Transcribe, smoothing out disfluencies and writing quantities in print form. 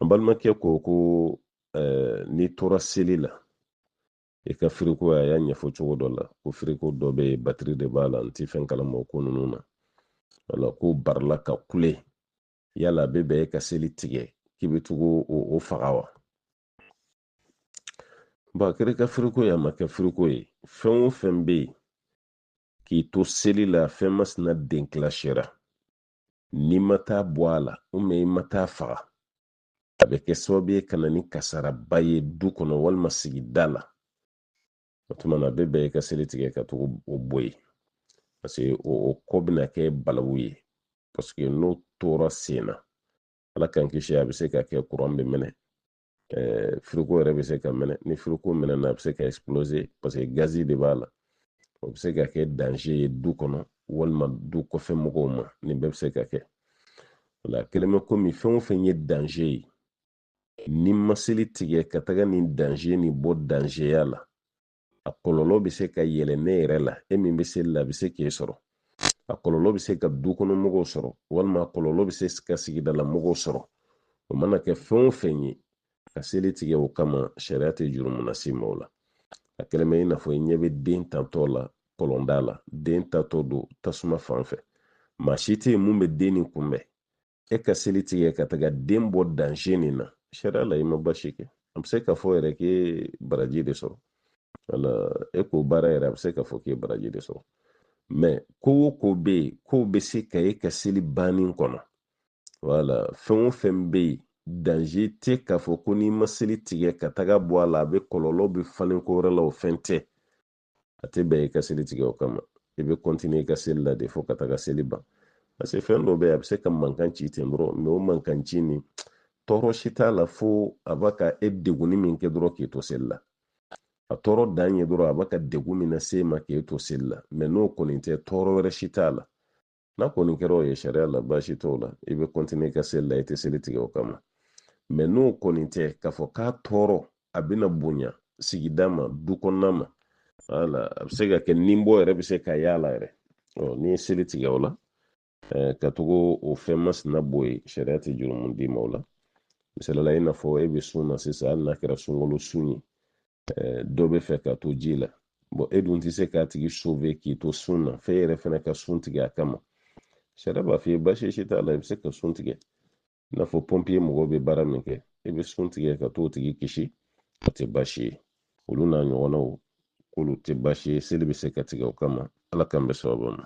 An balimakɛ ko ko n'i tora seli la, i ka firiko, a y'a ɲɛfɔ cogo dɔ la ko firiko dɔ bɛ yen, batiri de b'a la, n ti fɛn kalama o ko ninnu na. Wala ko barila ka kule, yala a bɛ bɛn e ka seli tigɛ k'i bɛ tugu o faga wa? Bon, a kɛra i ka firiko ye, a ma kɛ firiko ye, fɛn o fɛn bɛ yen k'i to seli la, fɛn masina denkilasera, n'i ma taa bɔ a la, i ma taa faga, a bɛ kɛ sababu ye ka na ni kasaraba ye du kɔnɔ walima sigida la. O tuma na a bɛ bɛn i ka seli tigɛ ka tugu o bɔ yen, parce que o ko bɛna kɛ balawu ye, parce que n'o tora sen na, Ala k'an kisi, a bɛ se ka kɛ kuran bɛ mɛnɛ, firiko yɛrɛ bɛ se ka mɛnɛ. Ni firiko mɛnɛna, a bɛ se ka exploser, parce que gazi de b'a la. O bɛ se ka kɛ danger ye du kɔnɔ walima du kɔfɛ mɔgɔw ma. Nin bɛɛ bɛ se ka kɛ. Wala kelen bɛ komi fɛn o fɛn ye danger ye, n'i ma seli tigɛ ka taga nin danger nin bɔ dangerya la, a kɔlɔlɔ bɛ se ka yɛlɛ ne yɛrɛ la, e min bɛ seli la, a bɛ se k'e sɔrɔ, a kɔlɔlɔ bɛ se ka du kɔnɔ mɔgɔw sɔrɔ, walima a kɔlɔlɔ bɛ se ka sigidala mɔgɔw sɔrɔ. O mana kɛ fɛn o fɛn ye, ka seli tigɛ o kama, sariya tɛ jurumu lase ma o la. A kɛlen bɛ i n'a fɔ i ɲɛ bɛ den tatɔ la kɔlɔnda la, den tatɔ don tasuma fan fɛ, maa si tɛ yen mun bɛ den nin kunbɛn, e ka seli tigɛ ka taga den bɔ danger nin na, sariya la i ma baasi kɛ. A bɛ se k'a fɔ yɛrɛ k'e baraji de sɔrɔ. Wala e k'o baara yɛrɛ, a bɛ se k'a fɔ k'e baraji de sɔrɔ. Mɛ ko o ko bɛ yen k'o bɛ se ka e ka seli banni kɔnɔ, wala fɛn o fɛn bɛ yen danger tɛ k'a fɔ ko n'i ma seli tigɛ ka taga bɔ a la, a bɛ kɔlɔlɔ bɛ falen ko wɛrɛ la, o fɛn tɛ, a tɛ bɛn i ka seli tigɛ o kama. I bɛ kɔntiniye i ka seli la de fo ka taga seli ban, parce que fɛn dɔ bɛ yen, a bɛ se ka mankan ci ten dɔrɔn, mɛ o mankan ci nin tɔɔrɔ si t'a la, fo a b'a ka e degunni min kɛ dɔrɔn k'i to seli la. A tɔɔrɔ dan ye dɔrɔn a b'a ka degun min lase e ma k'e to seli la, mɛ n'o kɔni tɛ, tɔɔrɔ wɛrɛ si t'a la. N'a kɔni kɛra o ye, sariya la baasi t'o la, i bɛ kɔntiniye i ka seli la, i tɛ seli tigɛ o kama. Mɛ n'o kɔni tɛ k'a fɔ k'a tɔɔrɔ a bɛna bonya sigida ma, du kɔnɔna ma, wala a bɛ se ka kɛ ninbɔ yɛrɛ bɛ se ka y'a la yɛrɛ, ɔ n'i ye seli tigɛ o la ka tugu o fɛn masina bɔ yen, sariya tɛ jurumu d'i ma o la. Misali la, i n'a fɔ e bɛ sun na sisan, hali n'a kɛra sunkalo sun ye, dɔ bɛ fɛ ka to ji la, bɔn e dun tɛ se k'a tigi sauver k'i to sun na, f'e yɛrɛ fana ka sun tigɛ a kama. Sariya b'a f'i ye baasi si t'a la, i bɛ se ka sun tigɛ, i n'a fɔ pɔnpiye mɔgɔw bɛ baara min kɛ, i bɛ sun tigɛ ka t'o tigi kisi, o tɛ baasi ye. Olu n'a ɲɔgɔnnaw, k'olu tɛ baasi ye, seli bɛ se ka tigɛ o kama. Ala k'an bɛn sababu ma.